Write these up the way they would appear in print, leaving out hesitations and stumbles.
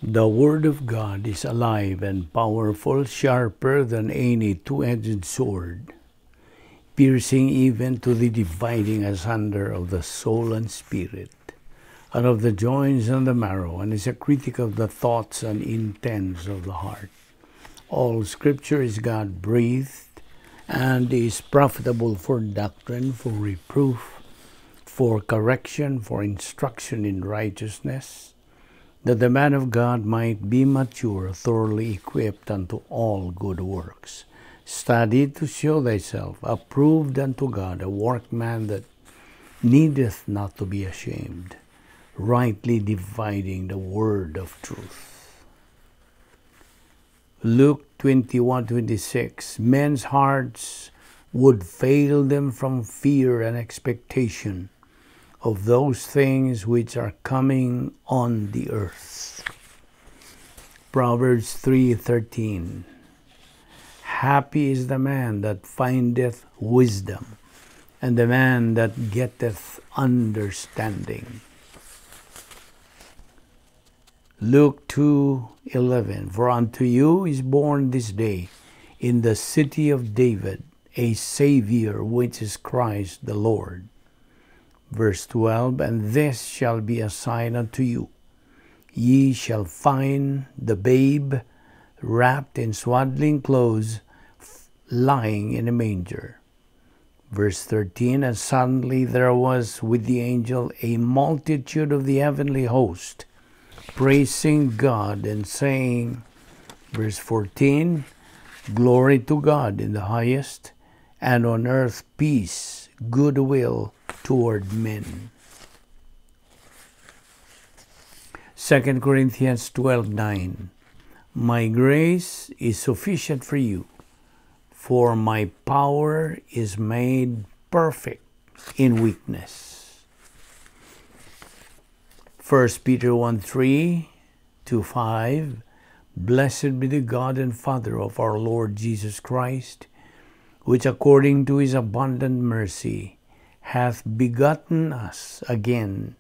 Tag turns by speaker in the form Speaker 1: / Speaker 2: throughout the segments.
Speaker 1: The Word of God is alive and powerful, sharper than any two-edged sword, piercing even to the dividing asunder of the soul and spirit, and of the joints and the marrow, and is a critic of the thoughts and intents of the heart. All Scripture is God-breathed and is profitable for doctrine, for reproof, for correction, for instruction in righteousness, that the man of God might be mature, thoroughly equipped unto all good works. Study to show thyself approved unto God, a workman that needeth not to be ashamed, rightly dividing the word of truth. Luke 21:26, men's hearts would fail them from fear and expectation of those things which are coming on the earth. Proverbs 3:13, happy is the man that findeth wisdom, and the man that getteth understanding. Luke 2:11, for unto you is born this day in the city of David a Savior, which is Christ the Lord. Verse 12, and this shall be a sign unto you. Ye shall find the babe wrapped in swaddling clothes, lying in a manger. Verse 13, and suddenly there was with the angel a multitude of the heavenly host, praising God and saying, verse 14, glory to God in the highest, and on earth peace, goodwill toward men. 2 Corinthians 12:9, my grace is sufficient for you, for my power is made perfect in weakness. 1 Peter 1:3-5, blessed be the God and Father of our Lord Jesus Christ, which according to his abundant mercy hath begotten us again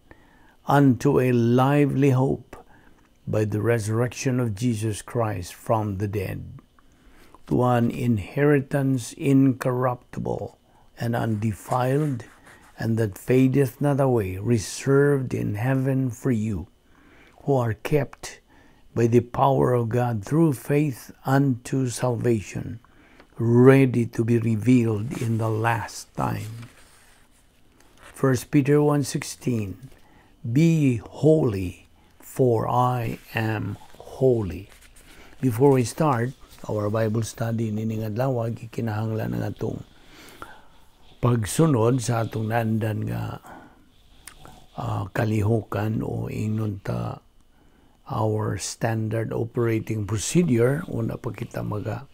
Speaker 1: unto a lively hope by the resurrection of Jesus Christ from the dead, to an inheritance incorruptible and undefiled, and that fadeth not away, reserved in heaven for you, who are kept by the power of God through faith unto salvation, ready to be revealed in the last time. 1 Peter 1:16, be ye holy, for I am holy. Before we start our Bible study nining adlaw, gikinahanglan ang atong pagsunod sa atong naandan nga kalihukan o ingnon ta our standard operating procedure. Una pa kita maga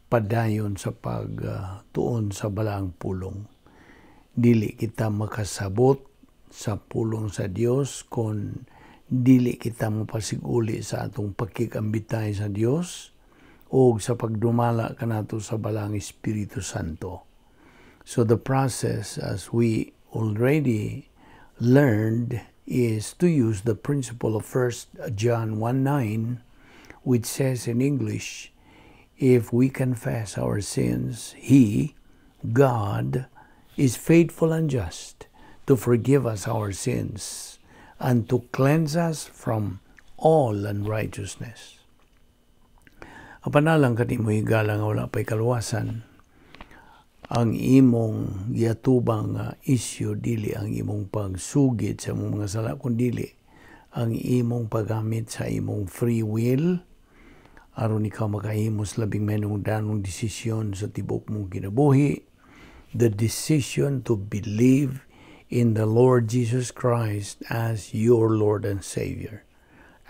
Speaker 1: padayon sa pagtuon sa balaang pulong. Dili kita makasabot sa pulong sa Dios kon dili kita mapasiguli sa atong pakikambitay sa Dios o sa pagdumala kanato sa balaang Espiritu Santo. So the process, as we already learned, is to use the principle of 1 John 1:9, which says in English, if we confess our sins, He, God, is faithful and just to forgive us our sins and to cleanse us from all unrighteousness. Apan alang kanimo higala nga wala pa'y kaluwasan, ang imong giatubang nga isyu dili ang imong pagsugid sa imong mga sala, kun dili ang imong paggamit sa imong free will aron ikaw makahimo sa labing mahinungdanong desisyon sa tibuok mong kinabuhi, the decision to believe in the Lord Jesus Christ as your Lord and Savior.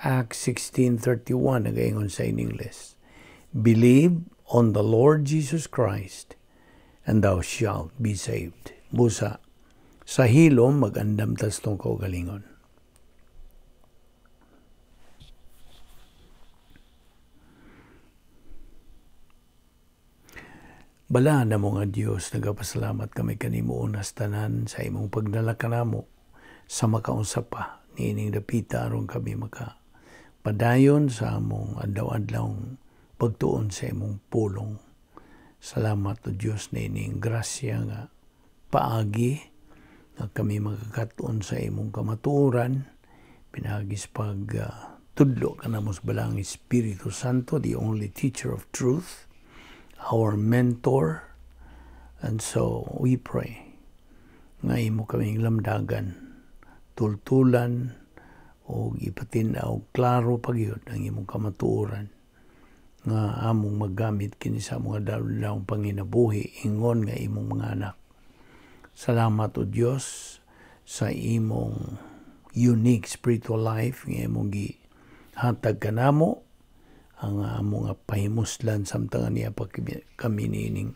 Speaker 1: Acts 16:31 nagaingon sa in English, believe on the Lord Jesus Christ and thou shalt be saved. Busa, sa hilom magandam tas tong kaugalingon. Bala na mo nga Dios, nagapasalamat kami kanimo unas tanan sa imong pagdala kanamo sa makaunsa pa niining dapita aron kami maka Padayon sa among adlaw-adlaw pagtuon sa imong pulong. Salamat, O Dios, niining grasya nga paagi nga kami makakatuon sa imong kamatuoran pinaagi sa pag tudlo kanamo sa Balaang Espiritu Santo, the only teacher of truth, our mentor. And so we pray nga imo kaming lamdagan, tultulan, o ipatin-aw klaro pa gyud ang imong kamatuoran nga among maggamit kini sa mga adlaw panginabuhi ingon nga imong mga anak. Salamat, O Dios, sa imong unique spiritual life nga imong gihatag kanamo, ang among nga pahimuslan samtang niya pa kami niining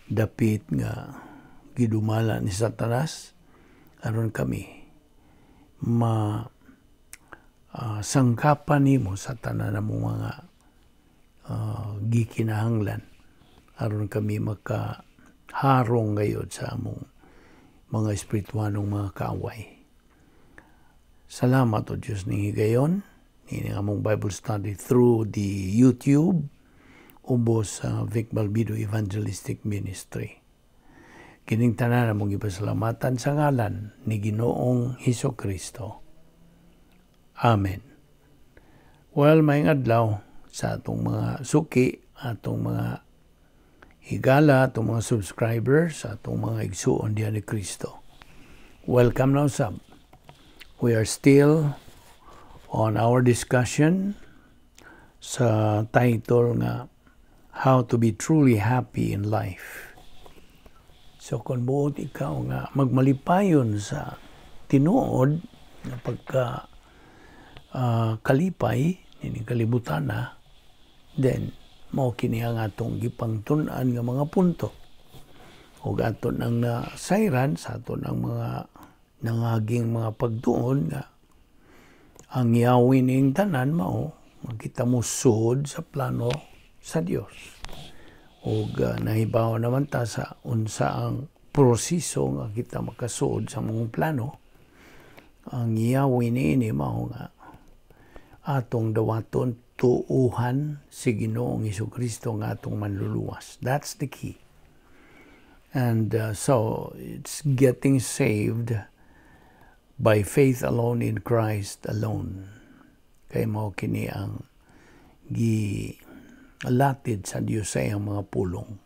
Speaker 1: dapit nga gidumala ni Satanas, aron kami ma sangkapan nimo sa tanan namong mga gikinahanglan aron kami makaharong gayod sa among mga espirituanong mga kaaway. Salamat, O Diyos, ning higayon nining among Bible study through the YouTube ubos sa Vic Balbido Evangelistic Ministry. Kining tanan among gipasalamatan sa ngalan ni Ginoong Hesus Kristo. Amen. Well, maayong adlaw sa atong mga suki, atong mga higala, atong mga subscribers, atong mga igsuon diha ni Kristo. Welcome now sab. We are still on our discussion sa title nga "How to Be Truly Happy in Life." So kung buot ikaw nga magmalipayon sa tinuod nga pagka kalipay ini kalibutan na, then mao kini ang atong gipangtun-an nga mga punto ug aton ang nasayran sa aton ang mga nangaging mga pagtuon nga ang yawi ning tanan mao makita mo sud sa plano sa Dios. Ug nahibaw naman ta sa unsa ang proseso nga kita makasuod sa mga plano. Ang yawi niini mao nga atong dawaton, tuuhan si Ginoong Kristo nga atong manluluwas. That's the key. And so it's getting saved by faith alone in Christ alone. Kay mao kini ang gi latid sa Dios sa iyang mga pulong.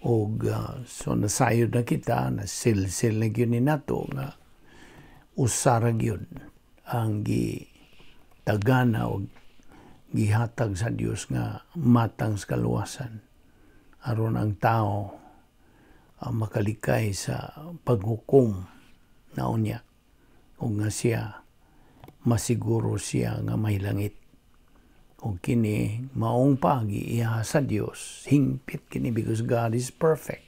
Speaker 1: Og so nasayod na kita, nasilsil na gyud ni nato nga usa ra gyud ang gi tagana og gihatag sa Dios nga matang sa kaluwasan aron ang tao makalikay sa paghukom na unya ug nga siya masiguro siya nga may langit. Ug kini maong paagi iya sa Dios, hingpit kini because God is perfect.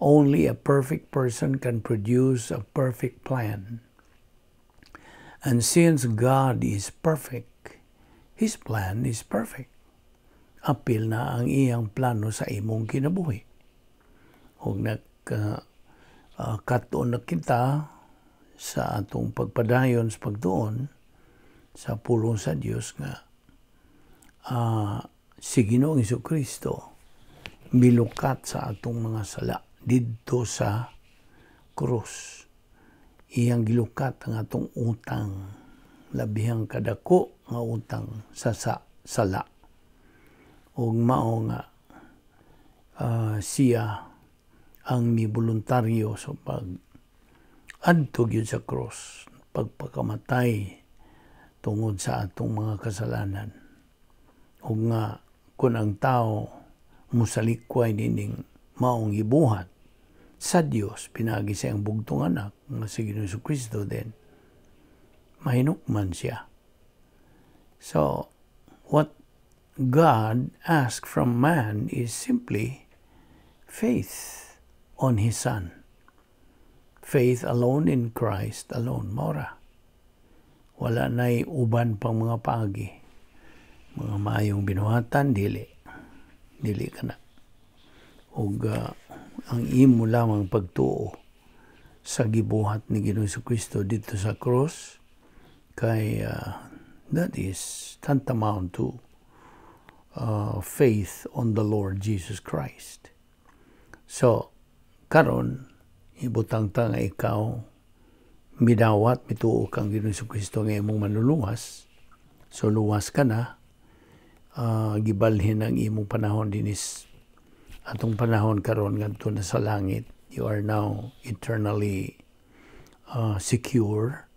Speaker 1: Only a perfect person can produce a perfect plan. And since God is perfect, His plan is perfect. Apil na ang iyang plano sa imong kinabuhi. Ug nag katuon na kita sa atong pagpadayon sa pagtuon sa pulong sa Dios nga si Ginoong Kristo milukat sa atong mga sala didto sa krus. Iyang gilukat ang atong utang, labihang kadako nga utang sa sala. Ug mao nga siya ang miboluntaryo sa pag adto gyud sa cross, pagpakamatay tungod sa atong mga kasalanan. Ug nga kung ang tao musalikway nining maong gibuhat sa Dios pinagi sa iyang bugtong anak nga si Ginoong Kristo, then mahinukman siya. So, what God asked from man is simply faith on His Son. Faith alone in Christ alone. Mao ra. Wala na'y uban pang mga paagi. Mga maayong binuhatan, dili. Dili ka na. Ug ang imo lamang pagtuo sa gibuhat ni Ginoong Kristo didto sa cross kay That is tantamount to faith on the Lord Jesus Christ. So, karon ibutang ta nga ikaw midawat, mituo kang Ginoong Kristo nga imong manluluwas. So luwas ka na, gibalhin ang imong panahon dinis atong panahon karon ngadto na sa langit. You are now eternally secure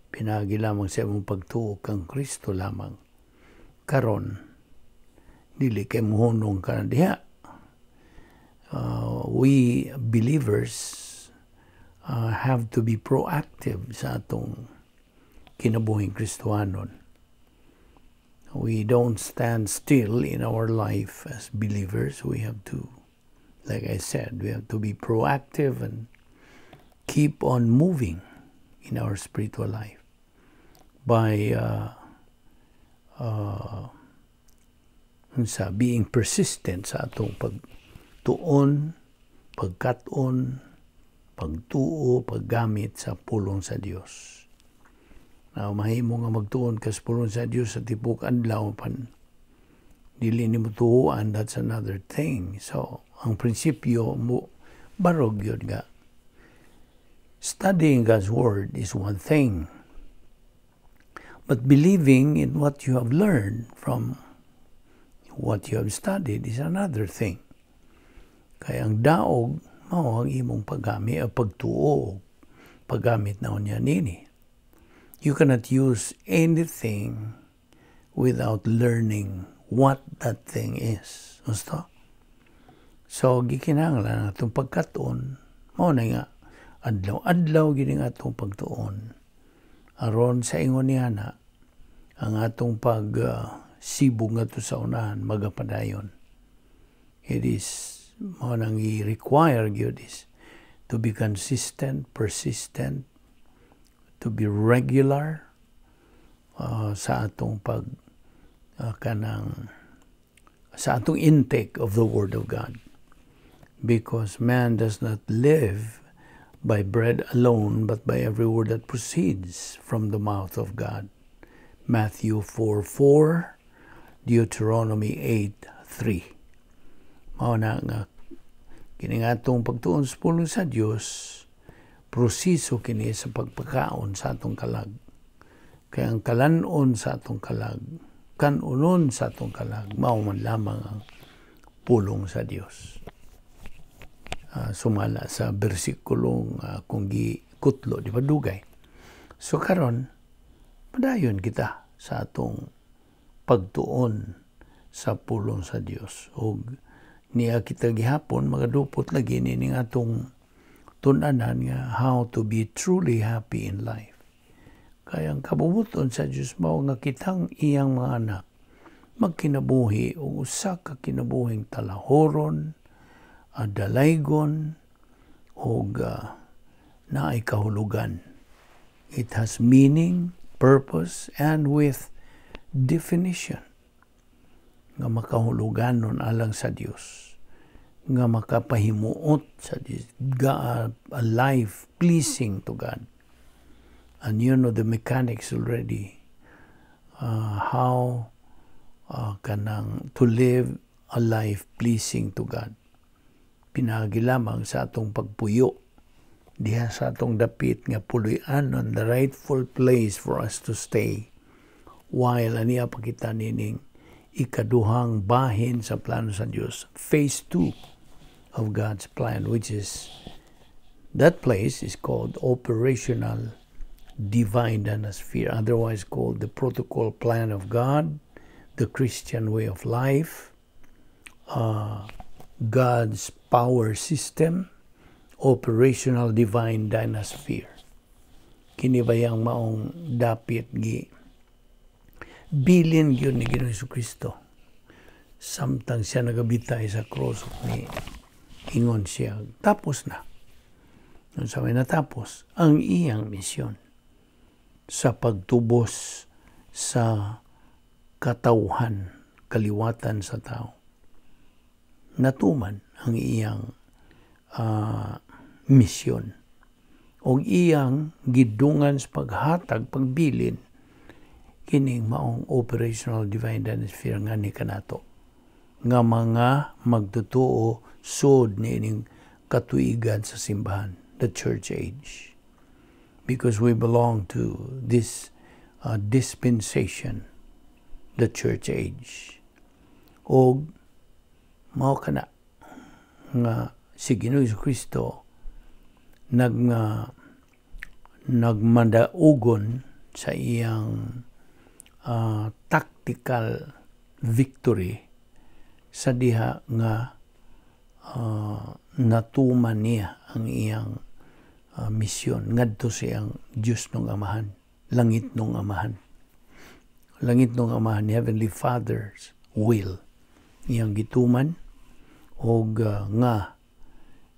Speaker 1: pinagi lamang sa imong pagtuo kang Kristo lamang. Karon dili kay muhunong ka na diha. We believers have to be proactive sa atong kinabuhing Kristohanon. We don't stand still in our life as believers. We have to, like I said, we have to be proactive and keep on moving in our spiritual life by sa being persistent sa atong pagtuon, pagkat-on, pagtuo, paggamit sa pulong sa Dios. Now, mahimo nga magtuon ka sa pulong sa Dios sa tibok adlaw pan dili nimo tuoan, that's another thing. So, ang prinsipyo mo barog yun nga studying God's Word is one thing. But believing in what you have learned from what you have studied is another thing. Kaya ang daog, mao ang imong paggamit, o pagtuo, paggamit na niya nini. You cannot use anything without learning what that thing is. Gusto? So, gikinahanglan atong pagkatuon, mao na nga, adlaw-adlaw gini nga atong pagtuon. Aron sa ingon niya na, ang atong pag sibog ngadto sa unahan magapadayon. It is mao nang i-require gyud is to be consistent, persistent, to be regular sa atong pag kanang sa atong intake of the Word of God. Because man does not live by bread alone, but by every word that proceeds from the mouth of God. Matthew 4:4, Deuteronomy 8:3. Mao na nga kini nga atong pagtuon sa pulong sa Dios, proseso kini sa pagpakaon sa atong kalag. Kaya ang kalanon sa atong kalag, kanunon sa atong kalag, mao man lamang ang pulong sa Dios. Sumala sa bersikulong kung gikutlo, di ba dugay? So karon, padayon kita sa atong pagtuon sa pulong sa Dios. Og niya kita gihapon magadupot lagi ni ning atong tun-anan nga how to be truly happy in life. Kaya ang kabubuton sa Dios mao nga kitang iyang mga anak magkinabuhi og usa ka kinabuhing talahoron, dalaygon og naay kahulugan. It has meaning, purpose, and with definition nga makahuluganon alang sa Dios, nga makapahimuot sa Dios, a life pleasing to God. And you know the mechanics already, how kanang to live a life pleasing to God. Pinagi lamang sa atong pagpuyo diha sa atong dapit nga puloy-an on the rightful place for us to stay while aniya pa kita nining ikaduhang bahin sa plano sa Dios, phase 2 of God's plan, which is that place is called operational divine sphere, otherwise called the protocol plan of God, the Christian way of life, God's power system, operational divine dynasphere. Kini bayang maong dapit gi bilin gyud ni Ginoong Kristo samtang siya nagabitay sa cross ni ingon siya, "Tapos na." Sa may natapos ang iyang misyon sa pagtubos sa katawhan, kaliwatan sa tao. Natuman ang iyang misyon og iyang gidungan sa paghatag, pagbilin. Kining maong operational divine dynasphere nga ni kanato nga mga magtutuo sud niining katuigan sa simbahan, the church age, because we belong to this dispensation, the church age. Og mao kana nga si Ginoong Kristo nagmadaugon sa iyang tactical victory sa diha nga natuman niya ang iyang misyon ngadto sa iyang Dios nung Amahan, langit nung Amahan, langit nung Amahan, Heavenly Father's will iyang gituman. Og nga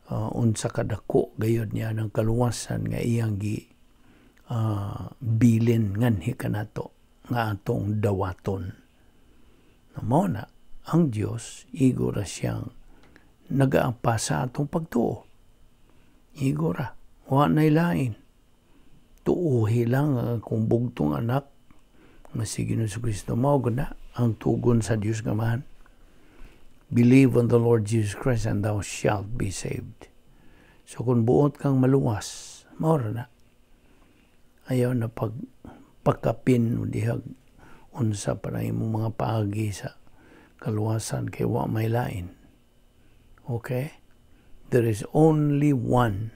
Speaker 1: unsa kadako gayud niya ng kaluwasan nga iyang gi bilin nganhi kanato nga atong dawaton. Mao na ang Dios igo ra siyang nagaapa sa atong pagtuo. Igo ra, wa nay lain. Tuuhi lang ang akong bugtong anak nga si Ginoong Kristo. Mao na ang tugon sa Dios nga Amahan. "Believe on the Lord Jesus Christ and thou shalt be saved." So kung buot kang maluwas, mao ra na. Ayaw na pag pagkapin o dihag unsa para imong mga paagi sa kaluwasan kay wa may lain. Okay? There is only one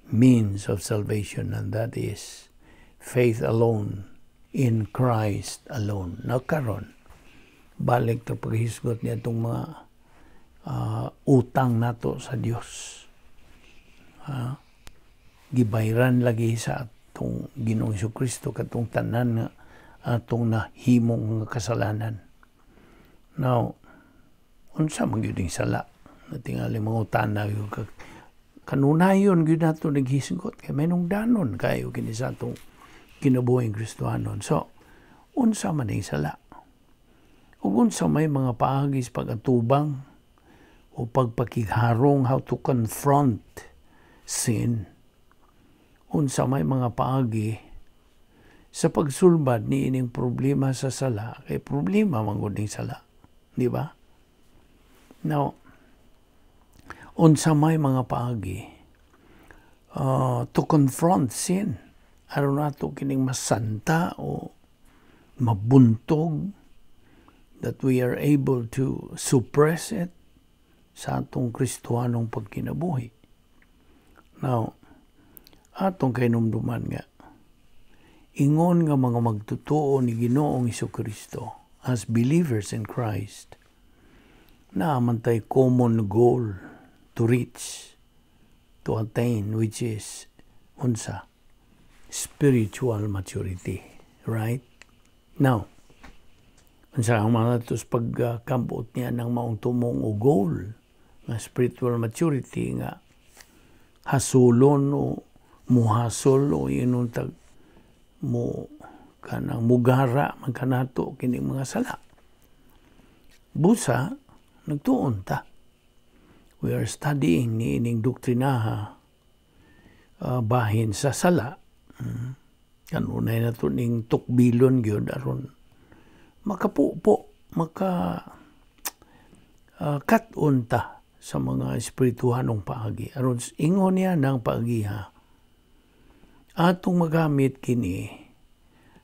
Speaker 1: means of salvation, and that is faith alone in Christ alone. Now karon, balik ta paghisgot niya itong mga utang nato sa Dios. Gibayran lagi sa atong Ginoong Kristo katong tanan nga atong nahimong nga kasalanan. Now, unsa man gyud sala? Natingali mga utana gyud kanunayon gyud nato naghisgot kay may danon kayo kini sa atong kinabuhing Kristohanon. So, unsa man ning sala? Ug unsa may mga paagi sa pag-atubang o pagpakigharong, how to confront sin? Unsa may mga paagi sa pagsulbad ni ining problema sa sala, kay problema man gud ning sala, di ba? Now, unsa may mga paagi to confront sin aron nato kining masanta o mabuntog, that we are able to suppress it sa atong Kristohanong pagkinabuhi? Now, atong kahinumduman nga ingon nga mga magtutuo ni Ginoong Kristo, as believers in Christ, naa man tay common goal to reach, to attain, which is unsa? Spiritual maturity, right? Now, unsa ang mga natos pagkambot niya ng maong tumong o goal nga spiritual maturity nga hasulon o muhasol o inon tag mo kanang mugara man kanato kining mga sala? Busa nagtuon ta, we are studying ni ining doktrinaha bahin sa sala. Kanunay na to ning tukbilon gyud aron makapupo, maka kat-on ta sa mga espirituhanong paagi. Aron ingon niya ng paagiha, atong magamit kini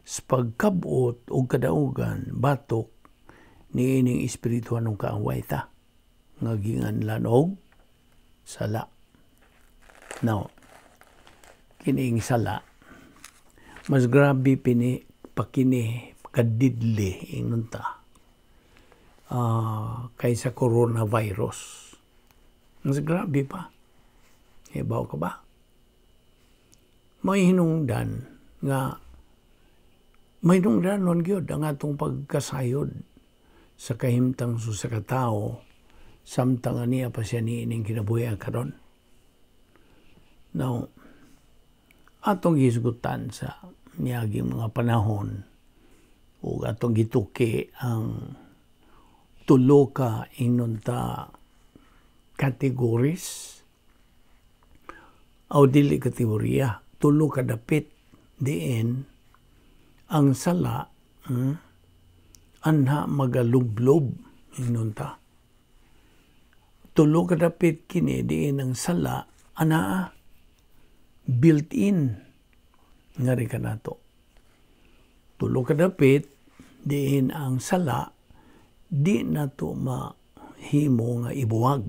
Speaker 1: sa pagkabot o kadaugan batok ni ining espirituhanong kaaway ta nga ginganlan og sala. Now, kining sala, mas grabe pini pakini kadidli ingon ta kaysa coronavirus. Mas grabe pa. Ibaw ka ba? May hinungdan nga may hinungdanon gyud ang atong pagkasayod sa kahimtang sa katao samtang aniya pa siya niining kinabuhi karon. Now, atong hisgutan sa niaging mga panahon ug atong gituki ang tulo ka ingnon ta categories o dili kategorya, tulo ka dapit diin ang sala. Anha magalublob ingnon ta. Tulo ka dapit kini diin ang sala anaa built-in ngari kanato. Tulo ka dapit diin ang sala di nato mahimo nga ibuwag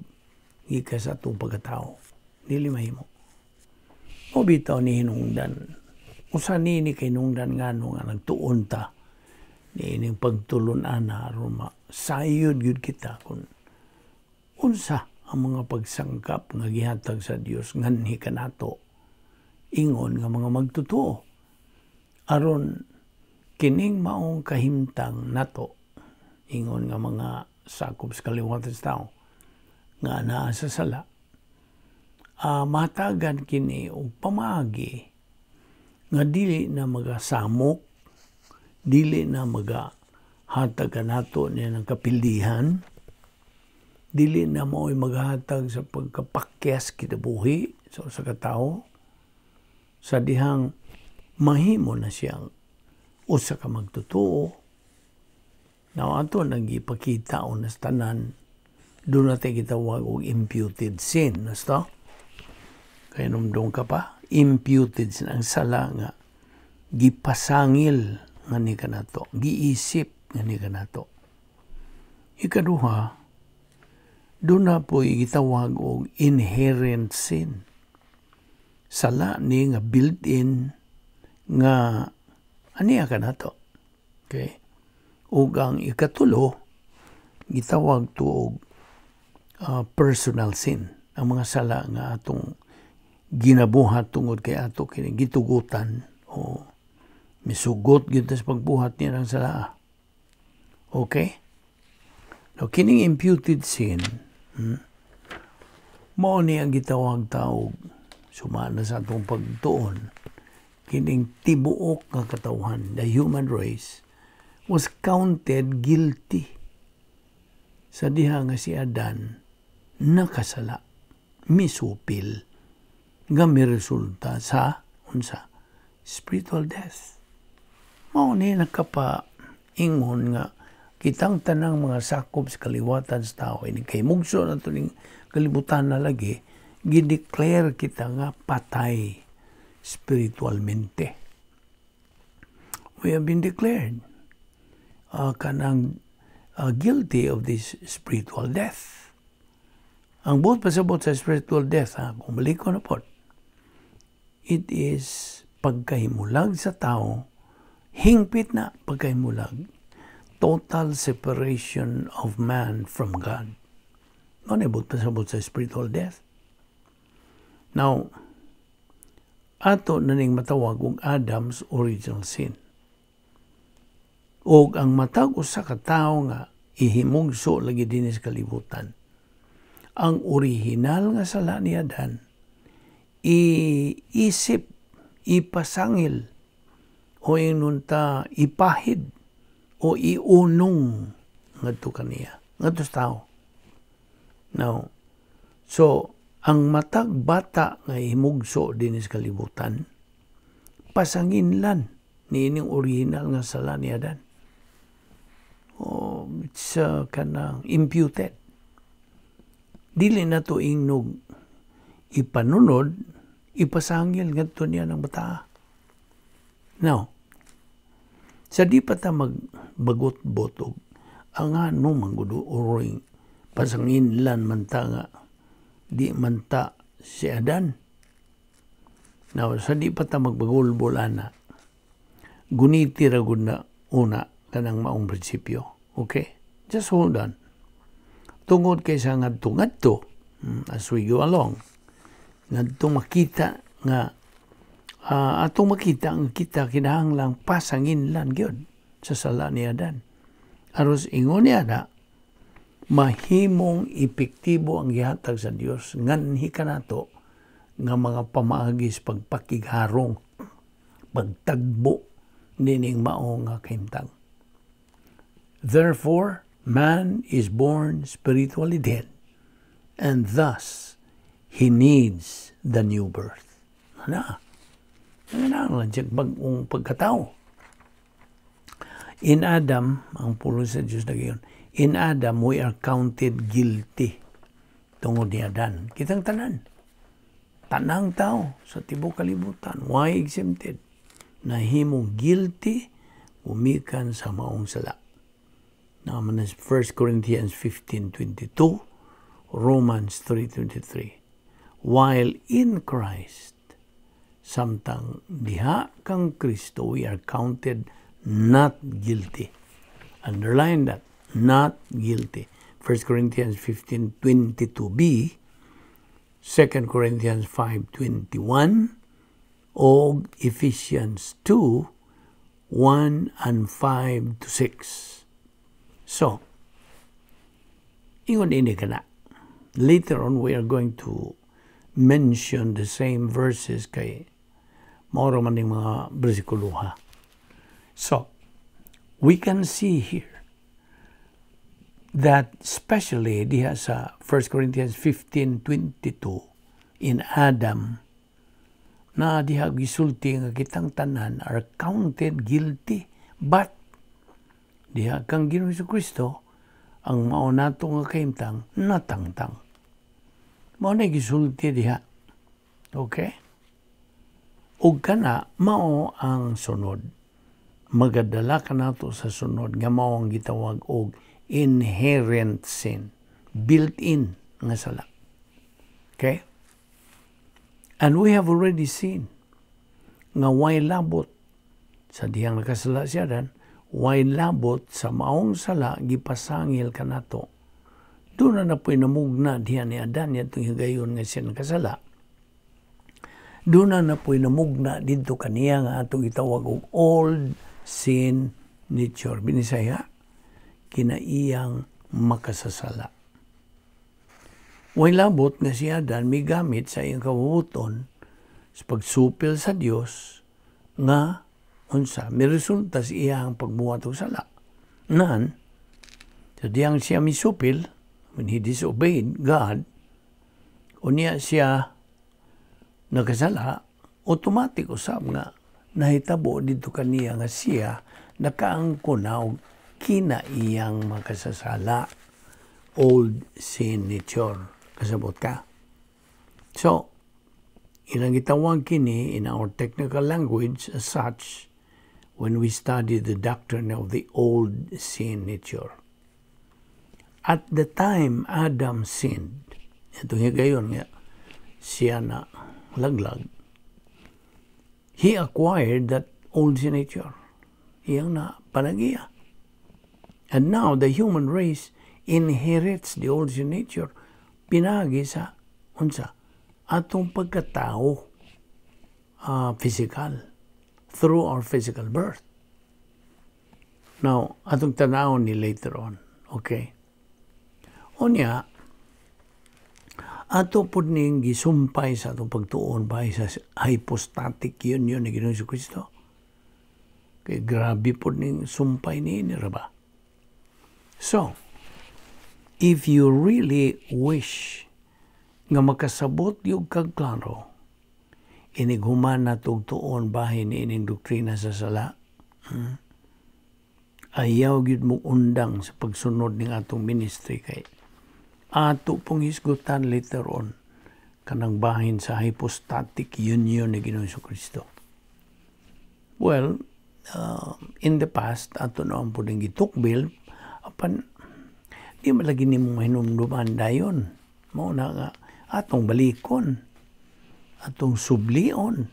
Speaker 1: gikan sa atong pagkatao. Dili mahimo. O bitaw ni hinungdan. Usa ni kahinungdan ngano nga nagtuon ta niining pagtulun-an aron masayod gyud kita kung unsa ang mga pagsangkap nga gihatag sa Dios nganhi kanato ingon nga mga magtotoo, aron kining maong kahimtang nato ingon nga mga sakop sa kaliwatan sa tao nga naa sa sala, matagan kini og pamaagi nga dili na magasamok, dili na magahatag kanato niya ng kapildihan, dili na mao'y maghatag sa pagkapakyas kinabuhi sa usa ka tawo, sa dihang mahimo na siyang usa ka magtotoo. Now, ato nagipakita o nas tanan, doon natin gitawag og imputed sin. Nasto? Kaya numdong ka pa, imputed sin, ang sala nga gipasangil nga ni kanato, giisip nga ni kanato. Ikaduha, doon na po gitawag og inherent sin. Sala ni nga built-in nga aniya kanato. Okay? Ug ang ikatulo, gitawag to og personal sin. Ang mga sala nga atong ginabuhat tungod kay ato kini gitugutan o misugot gyud sa pagbuhat niya ng sala. Okay? Now, kining imputed sin, mao ni ang gitawag tawag sumana sa atong pagtuon, kining tibuok nga katawhan, the human race, was counted guilty sa diha nga si Adan nakasala, misupil, nga miresulta sa unsa? Spiritual death. Mao ni nagkapaingon nga kitang tanang mga sakop sa kaliwatan sa tao, ini kay mugso na ning kalibutan na lagi, gideclare kita nga patay spiritualmente. We have been declared kanang guilty of this spiritual death. Ang buot pasabot sa spiritual death, ha, kung balik ko na po, it is pagkahimulag sa tao, hingpit na pagkahimulag, total separation of man from God. Ano buot pasabot sa spiritual death? Now, ato na ning matawag og Adam's original sin. Og ang matag usa ka tawo nga ihimugso lagi dinhi sa kalibutan, ang original nga sala ni Adan, iisip, ipasangil, o inunta ipahid, o iunong ngadto kaniya, ngadto sa tao. Now, so, ang matag bata nga himugso dinhi sa kalibutan, pasanginlan niining original nga sala ni Adan. Oh, it's kanang imputed. Dili na to ingnog ipanunod, ipasangil ngadto niya ng bata. Now, sa di pa ta magbagot-botog, ang ano manggudo uroing pasanginlan man ta nga di man ta si Adan. Now, sa di pa ta magbagulbol ana, guniti ra gud na una kanang maong prinsipyo. Okay? Just hold on. Tungod kay sa ngadto-ngadto, as we go along, ngadto makita nga atong makita ang kita kinahanglang pasanginlan gyud sa sala ni Adan. Aros ingon niya na mahimong epektibo ang gihatag sa Dios nganhi kanato nga mga pamaagi sa pagpakigharong, pagtagbo nining mao nga kahimtang. Therefore, man is born spiritually dead, and thus he needs the new birth. Ana, nanganang siya bagong pagkatao. In Adam, ang pulong sa Diyos nagaingon, in Adam we are counted guilty. Tungod ni Adan. Kitang tanan. Tanang tao sa tibok kalibutan, why exempted? Nahimong guilty gumikan sa maong sala. Naman 1 Corinthians 15:22, Romans 3:23. While in Christ, samtang diha kang Kristo, we are counted not guilty. Underline that, not guilty. 1 Corinthians 15:22b, 2 Corinthians 5:21, o Ephesians 2:1 and 5 to 6. So, ingon ini ka na. Later on, we are going to mention the same verses kay mao man ning mga bersikuloha. So, we can see here that especially diha sa 1 Corinthians 15:22, in Adam na diha gisulti nga kitang tanan are counted guilty, but diha kang Ginoong Kristo ang mao nato nga kahimtang natangtang. Mao na gisulti diha, okay? Ug kana mao ang sunod, magadala ka nato sa sunod nga mao ang gitawag og inherent sin, built-in nga sala. Okay? And we have already seen nga way labot sa dihang nakasala siya dan, way labot sa maong sala gipasangil kanato. Doon na po'y namugna diha ni Adan yatong higayon nga siya nakasala. Doon na po'y namugna didto kaniya nga atong itawag og old sin nature. Binisaya, kinaiyang makasasala. Way labot nga si Adan migamit sa iyang kabubut-on sa pagsupil sa Dios nga unsa miresulta sa iyang pagbuhat og sala. Nan, sa diyang siya misupil, when he disobeyed God, unya siya nakasala, automatic usab nga nahitabo didto kaniya nga siya nakaangkon na og kinaiyang makasasala, old sin nature. Kasabot ka? So, ilang gitawag kini in our technical language as such when we study the doctrine of the old sin nature. At the time Adam sinned, itong higayon nga siya na laglag, he acquired that old sin nature. Iyang na panagiya. And now the human race inherits the old sin nature pinagi sa unsa atong pagkatao, physical, through our physical birth. Now, atong tanawon ni later on. Okay? Unya, ato pod ning gisumpay sa atong pagtuon ba sa hypostatic union ni Ginoong Kristo. Kay grabe pod ning sumpay ni ba? So, if you really wish nga makasabot yung kag klaro, inig human na tugtuon bahin ining doktrina sa sala, Ayaw gyud mo undang sa pagsunod ning atong ministry kay ato pong hisgutan later on kanang bahin sa hypostatic union ni Ginoong Kristo. Well, in the past, ato na ang puding gitukbil, apan di malagi nimo mahinumduman dayon. Mao na nga atong balikon, atong sublion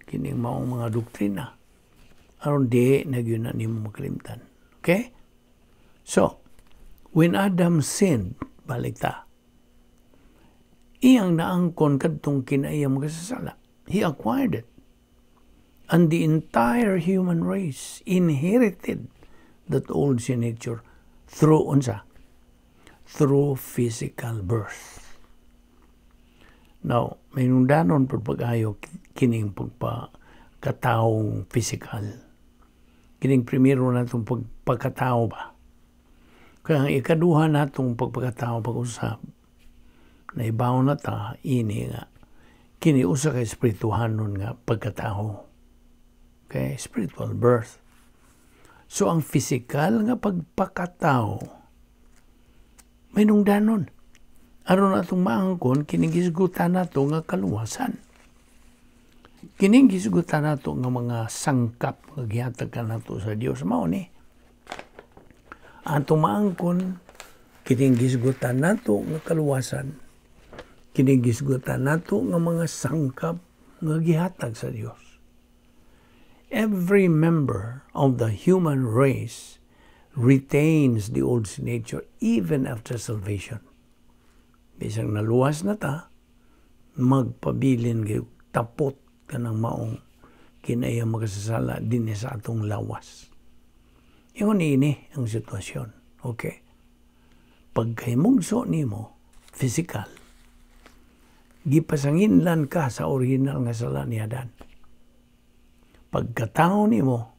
Speaker 1: kining maong mga doktrina aron di na gyud na nimo makalimtan. Okay? So, when Adam sinned, balik ta, iyang naangkon kadtong kinaiyang makasasala. He acquired it. And the entire human race inherited that old sin nature through unsa? Through physical birth. Now, may nundanon pud pag-ayo kining pagpakataong physical. Kining primero natong pagkatao ba? Kaya ang ikaduha natong pagpakatao pag-usab, naibaw na ta, ini nga, kini usa ka espirituhanon nga pagkatao. Okay? Spiritual birth. So ang physical nga pagpakatao may nungdanon. Aron atong maangkon kining gisgutan nato nga kaluwasan. Kining gisgutan nato nga mga sangkap nga gihatag kanato sa Dios, mao ni. Atong maangkon kining gisgutan nato nga kaluwasan. Kining gisgutan nato nga mga sangkap nga gihatag sa Dios. Every member of the human race retains the old nature even after salvation. Bisang naluwas na ta, magpabilin kay tapot kanang maong kinaya makasasala din sa atong lawas. Ingon ini ang sitwasyon. Okay? Pagkahimugso nimo, physical, gipasanginlan ka sa original nga sala ni Adan. Pagkatao nimo,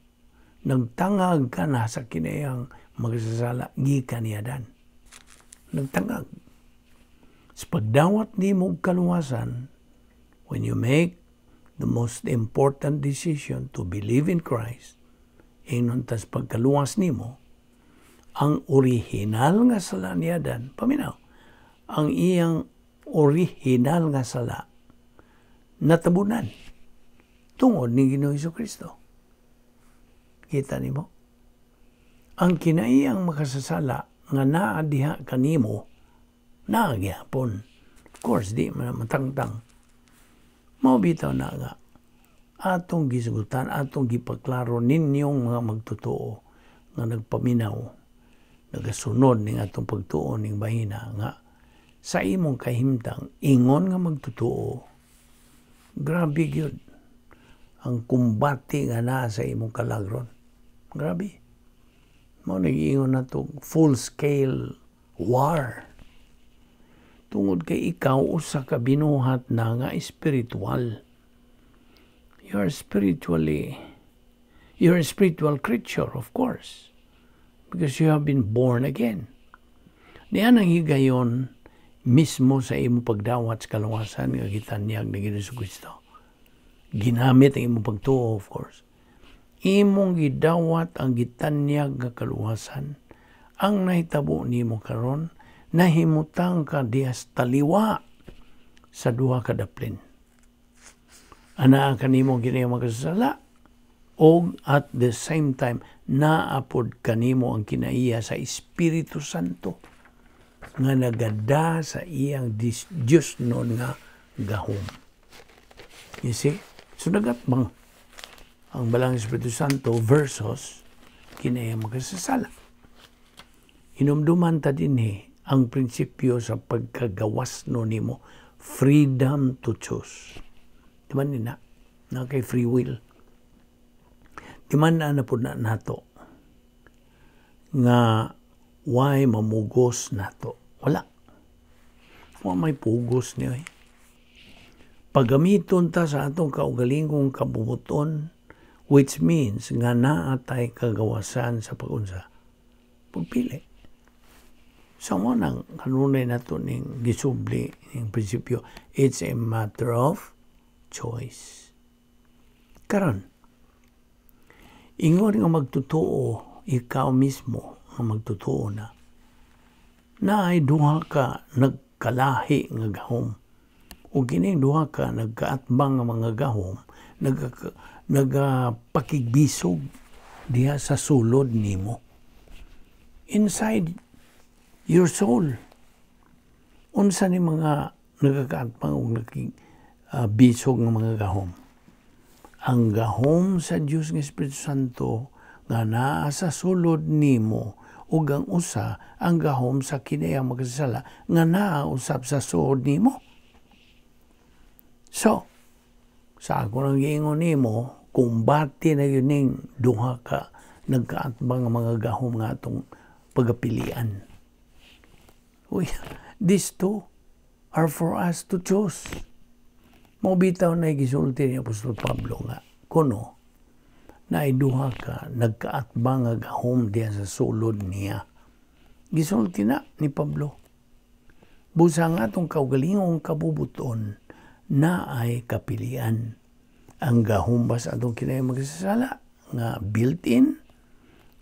Speaker 1: nagtangag ka na sa kinayang magsasala gikan ni Adan. Nagtangag. Sa pagdawat nimo kaluwasan, when you make the most important decision to believe in Christ, ingon tas pagkaluwas nimo, ang original nga sala ni Adan, paminaw, ang iyang original nga sala, natabunan tungod ni Ginoong Kristo. Kita nimo? Ang kinaiyang makasasala nga naa diha kanimo, naa gyapon. Of course, di man matangtang. Mao bitaw na nga atong gisgutan, atong gipaklaro ninyong mga magtotoo nga nagpaminaw, nagasunod ning atong pagtuo ning bahina nga sa imong kahimtang ingon nga magtotoo, grabe gyud ang kumbate nga naa sa imong kalagron. Grabe. Mao nag-iingon na to full scale war. Tungod kay ikaw usa ka binuhat na nga spiritual. You're a spiritual creature, of course, because you have been born again. Niya nang higayon mismo sa imong pagdawat sa kaluwasan nga gitanyag ni Ginoong Kristo. Ginamit ang imong pagtuo, of course. Imong gidawat ang gitanyag nga kaluwasan. Ang nahitabo nimo karon, nahimutang ka dihas taliwa sa duha ka daplin. Anaa kanimo kini makasasala og at the same time naapod kanimo ang kinaiya sa Espiritu Santo nga nagada sa iyang Diyos noon nga gahom. You see? So nagatbang ang Balang Espiritu Santo versus kinaiya makasasala. Inumduman ta dinhi ang prinsipyo sa pagkagawas no nimo, freedom to choose. Di man nina, na kay free will. Di man na po na nato nga why mamugos nato. Wala. Wa may pugos niyo eh. Paggamiton ta sa atong kaugalingong kabubuton, which means nga naatay kagawasan sa pagunsa. Pagpili. Sa mo nang kanunay nato ning gisubli ning prinsipyo, it's a matter of choice. Karon, ingon nga magtotoo, ikaw mismo nga magtotoo na, na ay duha ka nagkalahi nga gahom. O kining duha ka nagkaatbang nga mga gahom, nagapakigbisog diha sa sulod nimo. Inside your soul. Unsa ni mga nagakaatbang og bisog nga mga gahom? Ang gahom sa Dios nga Espiritu Santo nga naa sa sulod nimo, ug ang usa ang gahom sa kinayang makasasala nga naa usab sa sulod nimo. So, sa ako nang giingon nimo, kumbate na yun ning duha ka nagkaatbang nga mga gahom nga atong pagapilian. Uy, these two are for us to choose. Mao bitaw na gisulti ni Apostol Pablo nga kuno na duha ka nagkaatbang nga gahom diya sa sulod niya. Gisulti na ni Pablo. Busa nga atong kaugalingong kabubuton na ay kapilian. Ang gahom ba sa atong kinahanglan magsasala nga built-in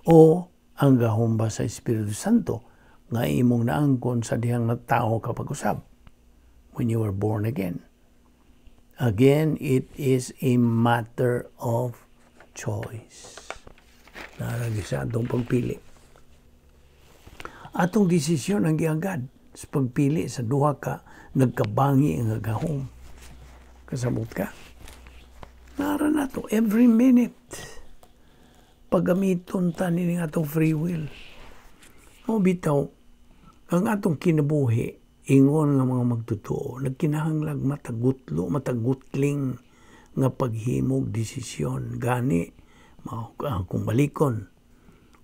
Speaker 1: O ang gahom ba sa Espiritu Santo nga imong naangkon sa dihang natao ka pag-usab when you were born again? Again, it is a matter of choice. Naa ra gyud sa atong pagpili. Atong desisyon ang giagad sa pagpili sa duha ka nagkabangi nga gahom. Kasabot ka? Naa ra nato every minute. Paggamiton ta ni atong free will. O bitaw, ang atong kinabuhi, ingon nga mga magtotoo, nagkinahanglag matagutlo, matagutling nga paghimog desisyon. Gani, kung balikon,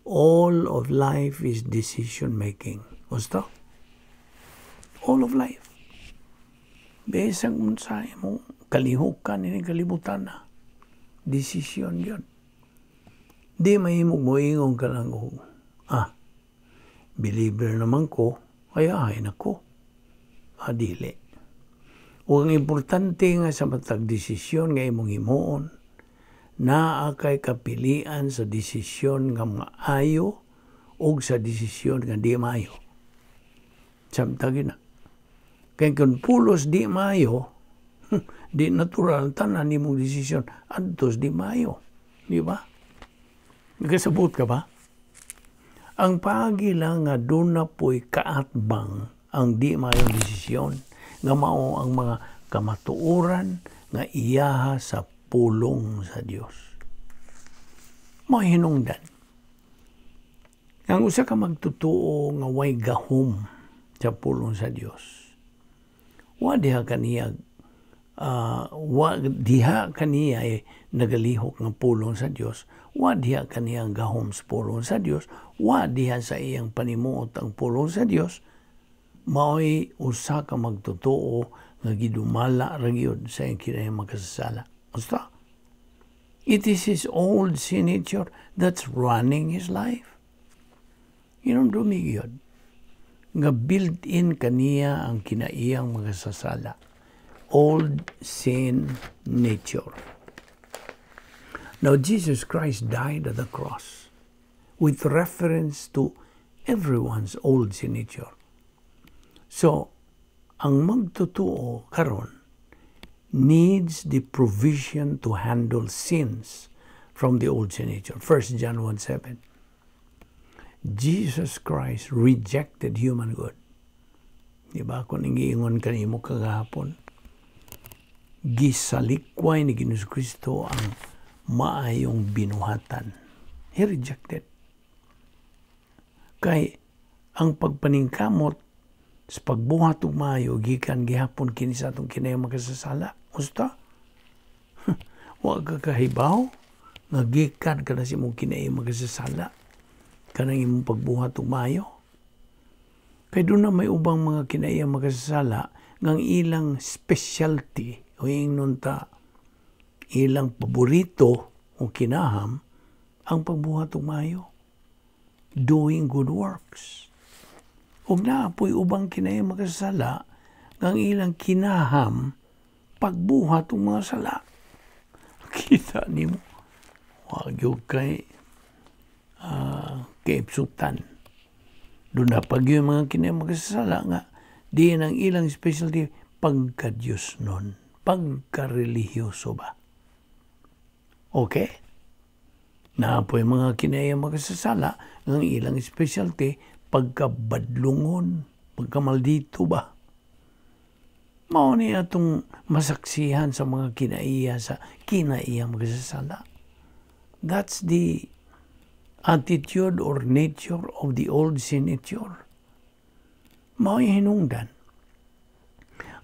Speaker 1: all of life is decision making. Gusto? All of life. Bisag unsa imong kalihukan ini kalibutan na. Desisyon yun. Di mahimong moingon ka lang, oh, believer naman ko, kaya ay nako. Dili. O ang importante nga sa matag desisyon nga imong himuon, naa kay kapilian sa desisyon nga maayo o sa desisyon nga di maayo. Samtang na. Kay kung pulos di maayo, di natural tanan nimong desisyon adtos di maayo. Di ba? Nagkasabot ka ba? Ang paagi lang nga doon na po'y kaatbang ang di maayong desisyon nga mao ang mga kamatuoran nga iyaha sa pulong sa Dios. Mao hinungdan. Ang usa ka magtotoo nga way gahom sa pulong sa Dios, wa diha kaniya ay nagalihok ng pulong sa Dios, wa diha kaniya ang gahom sa pulong sa Dios, wa diha sa iyang panimuot ang pulong sa Dios, mao'y usa ka magtotoo nga gidumala ra gyud sa iyang kinahanglan makasasala. Basta. It is his old sin nature that's running his life. Hinumdumi gyud nga built-in kaniya ang kinaiyang makasasala. Old sin nature. Now, Jesus Christ died at the cross with reference to everyone's old sin nature. So, ang magtotoo karon needs the provision to handle sins from the old sin nature. 1 John 1:7. Jesus Christ rejected human good. Di ba? Kung giingon kanimo kagahapon, gisalikway ni Ginoong Kristo ang maayong binuhatan. He rejected. Kay ang pagpaningkamot sa pagbuhat og maayo gikan gihapon kini sa atong kinahanglan makasasala. Usta? Wa ka kahibaw nga gikan ka na sa imong kinahanglan makasasala kanang imong pagbuhat og maayo. Kay doon na may ubang mga kinaiya makasasala ngang ilang specialty o ingnon ta ilang paborito o kinaham ang pagbuhat og maayo. Doing good works. Ug naa po'y ubang kinaiya makasasala ngang ilang kinaham pagbuhat og mga sala. Kita nimo, wa gyud kay kaipsutan. Doon na pag yung mga kinaiya makasasala nga di ang ilang specialty pagka-Diyos nun, pagka-relihiyoso ba. Okay? Naa po'y mga kinaiya makasasala ang ilang specialty pagkabadlungon, pagkamaldito ba. Mao ni atong masaksihan sa mga kinaiya sa kinaiya makasasala. That's the attitude or nature of the old sin nature. Mao'y hinungdan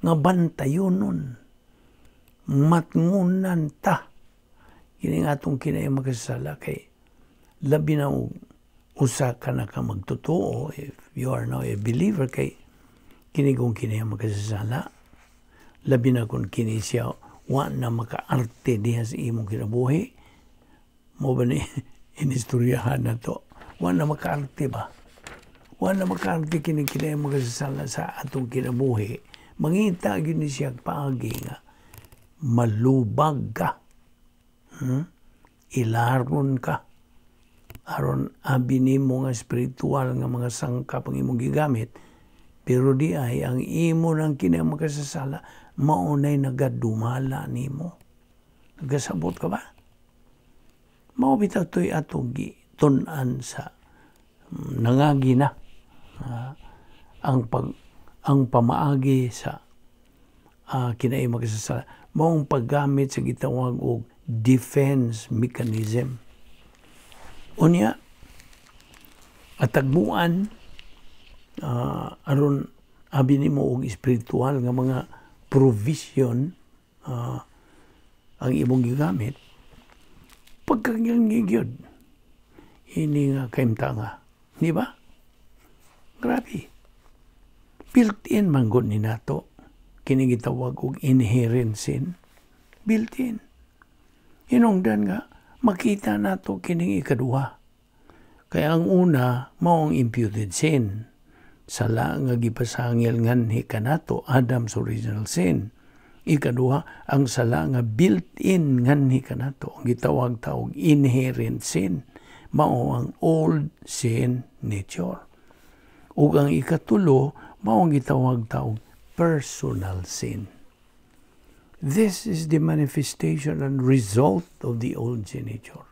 Speaker 1: nga bantayonon, matngunan ta kini nga atong kinaiya makasasala, kay labi na og usa ka na ka magtotoo, if you are now a believer, kay kini kung kinaiya makasasala, labi na kung kini siya wa na makaarte diha sa imong kinabuhi. Mo ba ni inistoryahan na to, wa na makaarte ba, wa na makaarte kini kinaiya makasasala sa atong kinabuhi, mangita gyud ni siya paagi nga malubag ka. Ilaron ka. Aron abi nimo nga spiritual nga mga sangkap ang imong gigamit, pero di ay ang imo nang kina makasasala maunay nagadumala nimo. Nagasabot ka ba? Mao bitaw to'y atong gitun-an sa nangagi na ang pamaagi sa kinai makasasala maong paggamit sa gitawag og defense mechanism. Unya atagbuan aron abi nimo og espiritual nga mga provision ang imong gigamit, pagkagyan gyud ini nga kaimtanga, di ba? Grabe, built-in man gud ni nato kini gitawag og inherent sin, built-in. Hinungdan nga makita nato kining ikaduha. Kaya ang una mao ang imputed sin, sala nga gipasangil nganhi kanato, Adam's original sin. Ikaduha, ang sala nga built-in nganhi kanato, ang gitawag ta og inherent sin, mao ang old sin nature. Ug ang ikatulo, mao ang gitawag ta og personal sin. This is the manifestation and result of the old sin nature.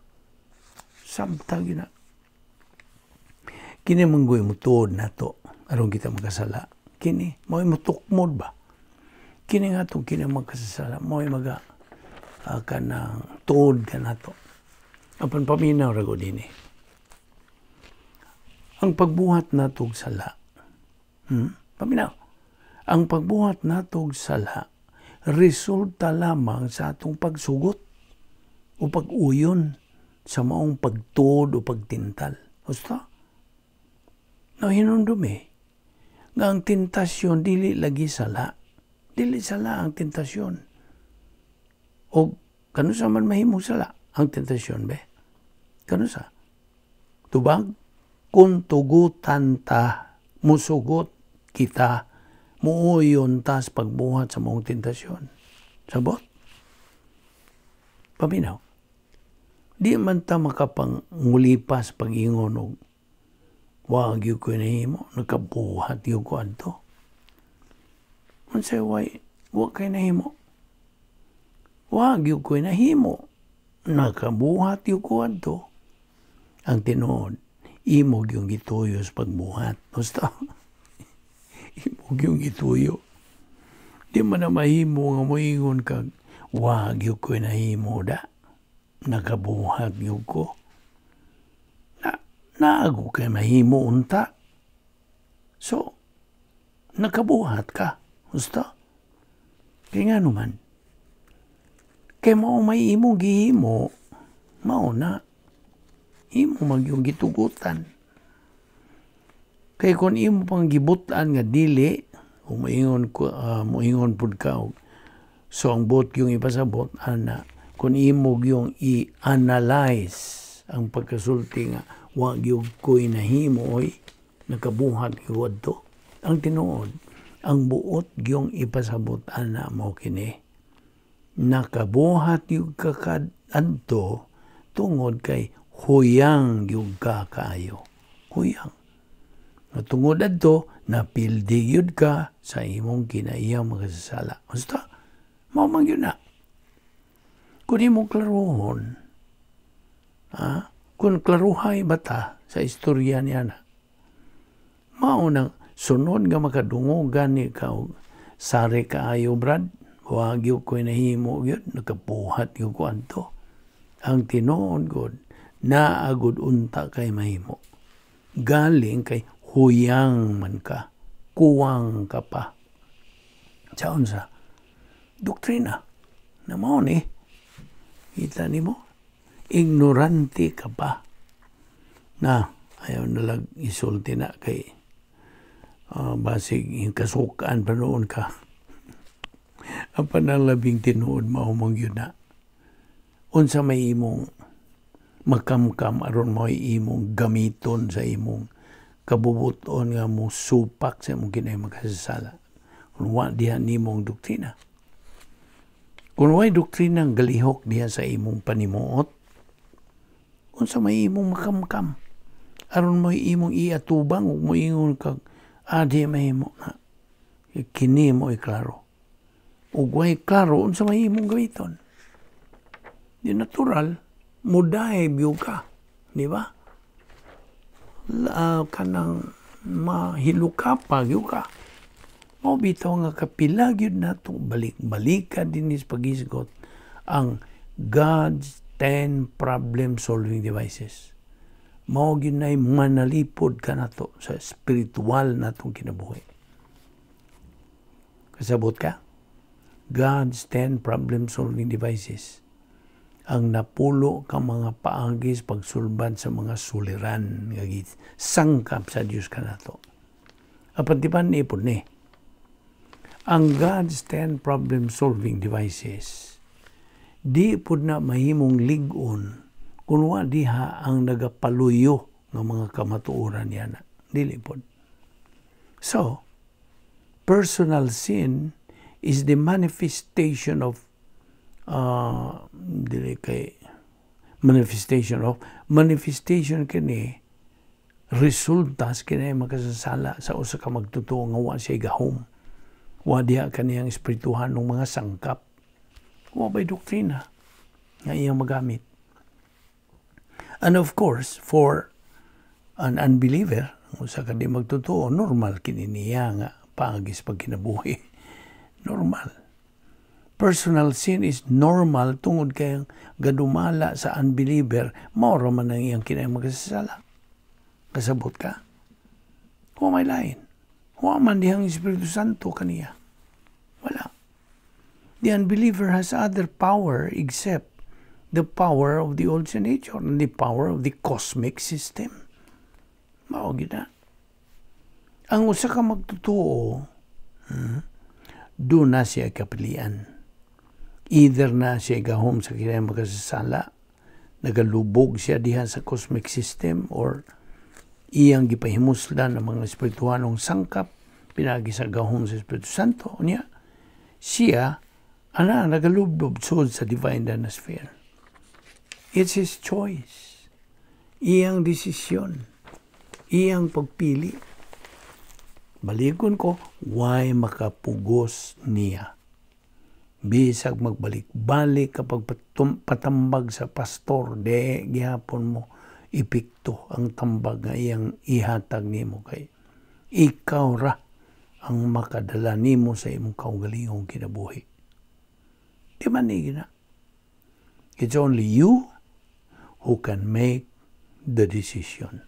Speaker 1: Samtang gina. Kini manggoy mo tuod nato aron kita makasala. Kini mo'y mutukmod ba? Kini nga itong kini magkasasala, mo'y maga kanang tuod ka nato. Apan paminaw ra gud ini. Ang pagbuhat natog sala, Paminaw. Ang pagbuhat natog sala, resulta lamang sa atong pagsugot o pag-uyon sa maong pagtuod o pagtintal. Gusto? No, hinumdumi nga ang tentasyon dili lagi sala. Dili sala ang tentasyon. O kanusa man mahimong sala ang tentasyon be? Kanusa? Tubag? Kung tugutan ta, musugot kita, muuyon ta sa pagbuhat sa maong tentasyon. Sabot? Paminaw. Di man ta makapangulipas pag-ingon og wag gyud ko nahimo, nakabuhat gyud ko adto. Unsay way, wa kay nahimo? Wag gyud ko nahimo, nakabuhat gyud ko adto. Ang tinuod, imo gyung gituyo sa pagbuhat. Basta, imo gyung gituyo. Di man na mahimo nga moingon kag wag gyud ko nahimo da. Nakabuhat gyud ko. Na, naago kay mahimo unta. So, nakabuhat ka. Gusto? Kaya nga naman, kay mao may imo gihimo, mao na, imo magyong gitugutan. Kay kung imo pang gibutan nga dili, o moingon ko, moingon pud ka og, so ang buot yung ipasabot, ana, kung imo yung i-analyze ang pagkasulti nga, wa gyud ko'y nahimo, oy, nakabuhat gyud adto. Ang tinuod, ang buot gyung ipasabot ana mo kini. Nakabuhat gyud ka adto tungod kay huyang gyud ka kaayo. Huyang. Nga tungod adto, napildi gyud ka sa imong kinaiyang makasasala. Basta, mao man gyud na. Kung imong klaruhon, ha? Kung klaruhay bata sa istorya niya na, mao nang sunod nga makadungog gani ka og sari kaayo Brad, wa gyud ko'y nahimo gyud, nakabuhat gyud ko adto. Ang tinuod gud, naagod unta kay mahimo. Galing kay huyang man ka, kuwang ka pa. Sa unsa? Doktrina. Na mao ni, kita nimo, ignorante ka pa. Na, ayaw na lang isulti na kay basig yung kasukaan pa noon ka. Ang panalabing tinuod mao mong yun na. Unsa may imong makamkam aron mo imong gamiton sa imong kabubuton nga mo supak sa imong kinay makasasala. Kung wa diha nimong doktrina. Kung way doktrina ang galihok diha sa imong panimuot, Unsa may imong makamkam aron mo imong iatubang ug moingon kag adi mahimo na kini mo klaro? Ug way klaro, unsa may imong gamiton? Di natural mudahay biyo ka, di ba? Kanang mahiluka pa gyud ka. Mao bitaw nga kapila gyud nato balik-balika dinhi sa paghisgot ang God's 10 problem solving devices. Mao gyud nay manalipod ka nato sa spiritual natong kinabuhi. Kasabot ka? God's 10 problem solving devices. Ang 10 ka mga paagis pagsulbad sa mga suliran nga sangkap sa Dios kanato. Apan di ba ipod ni? Ang God's 10 problem solving devices di pud na mahimong lig-on kung wa diha ang nagapaluyo nga mga kamatuoran niya na. Dili pod. So, personal sin is the manifestation of dili kay manifestation of manifestation kini resultas kini makasasala sa usa ka magtotoo nga wa siya gahom, wa diha kaniyang espirituhan ng mga sangkap, wa bay doktrina nga iyang magamit. And of course, for an unbeliever, usa ka di magtotoo, normal kini niya nga paagis pagkinabuhi. Normal. Personal sin is normal tungod kay gadumala sa unbeliever, mao ra man ang iyang kinay magkasasala. Kasabot ka? Wa may lain. Wa man dihang Espiritu Santo kaniya. Wala. The unbeliever has other power except the power of the old sin nature and the power of the cosmic system. Mao gyud na. Ang usa ka magtotoo, duna siya kapilian. Either na siya gahom sa kinahanglan makasasala, nagalubog siya diha sa cosmic system, or iyang gipahimuslan ng mga espirituhanong sangkap pinagi sa gahom sa Espiritu Santo. Unya siya ana nagalublob sud sa divine danasphere. It's his choice, iyang desisyon, iyang pagpili. Balikon ko, why makapugos niya bisag magbalik-balik kapag patambag sa pastor? De gihapon mo epekto ang tambag nga iyang ihatag nimo kay ikaw ra ang makadala nimo sa imong kaugalingong kinabuhi. Di man ni gina. It's only you who can make the decision.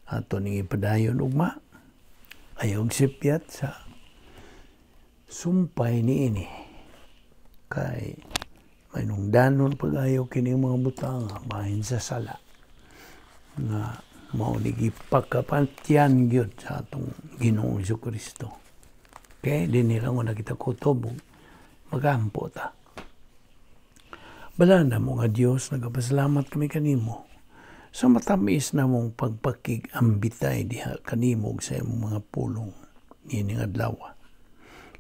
Speaker 1: Ato ning ipadayon ugma. Ayaw sipyat sa sumpay ni ini kay may nungdanon pag-ayo kini mga butang bahin sa sala nga mao ni gipakapatyan gyud sa atong Ginoong Kristo. Okay, dinhi lang na kita kutob, magampo ta. Balaan namo nga Dios, nagapasalamat kami kanimo sa matamis na mong pagpakig-ambitay diha kanimo sa imong mga pulong niining adlaw.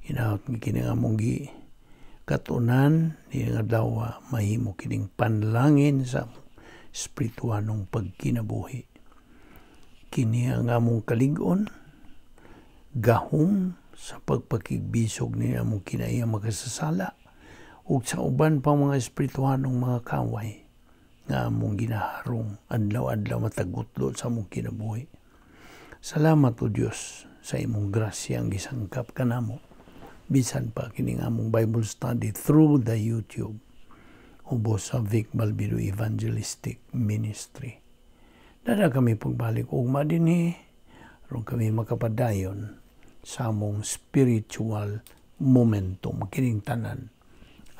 Speaker 1: Hinaot nga kini nga among gi katunan niining adlaw mahimo kining panlangin sa espirituhanong pagkinabuhi. Kini ang among kalig-on, gahom sa pagpakigbisog ni among kinaiya makasasala ug sa uban pa mga espirituhanong mga kaway nga among ginaharong adlaw-adlaw matagutlo sa among kinabuhi. Salamat, O Dios, sa imong grasya ang gisangkap kanamo bisan pa kining among Bible study through the YouTube ubos sa Vic Balbido Evangelistic Ministry. Dada kami pagbalik ugma dinhi aron kami makapadayon sa among spiritual momentum. Kining tanan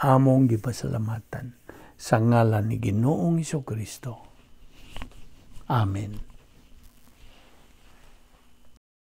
Speaker 1: among gipasalamatan sa ngalan ni Ginoong Kristo. Amen.